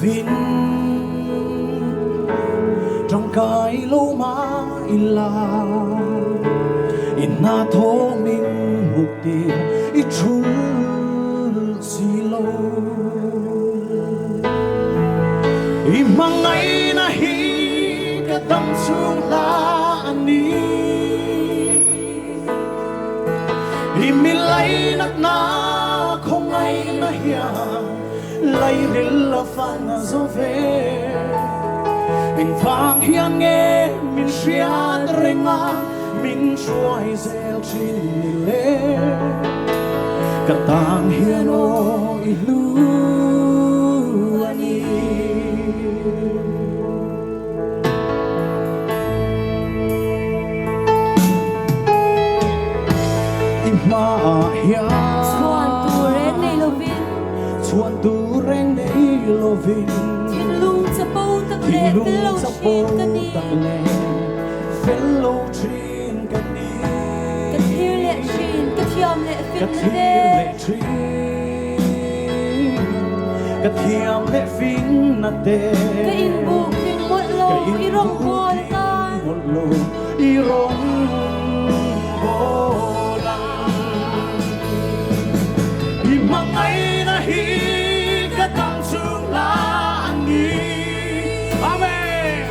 lovin Tangkai lo mah ila I hnathawh min hmuhtir i thul si lo. I hmangaihna hi ka dam chhung hla a ni. I mi lainatna khawngaihna hian lairil a fan a zo ve. Engvang hian nge min hriat reng a, min hruai zel thin ni le? Ka tan hian aw i hlu a ni. I hmaah hian. Chhuan tur reng nei lovin. Chhuan tur reng nei lovin. Thinlung chapo tak leh fel lo thin ka ni. Thinlung chapo tak leh fel lo thin ka ni. Ka thlir leh thin, ka thiam leh Ka finna te. thlir leh thin, ka thiam leh finna te. Ka inbuk tling mawlh lo, i rawngbâwl atan. Mawlh lo, i rawngbâwl ang. I hmangaihna hi ka dam chhung hla a ni. Amen.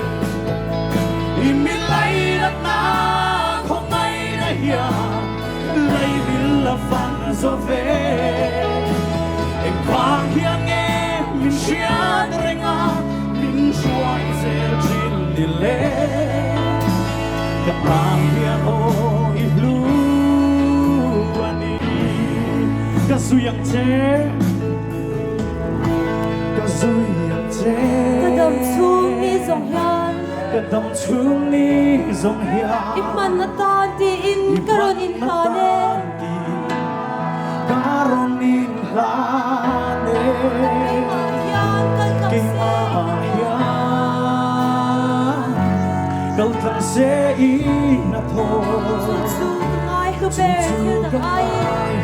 I mi lainatna khawngaihna hian Leivil a fan zo ve. Engvang hian nge min hriat reng a, min hruai zel thin ni le? Ka tan hian aw i hlu a ni. Ka zui ang che, ka zui ang che. Ka dam chhung ni zawng hian. Ka dam chhung ni zawng hian. I hman atan tiin ka rawn inhlan e. Ka rawn inhlan e. Keimah hian kal tlang se. Keimah hian kal tlang se i hnathawh. Chu chu ka ngai hlu ber thil dang aiin.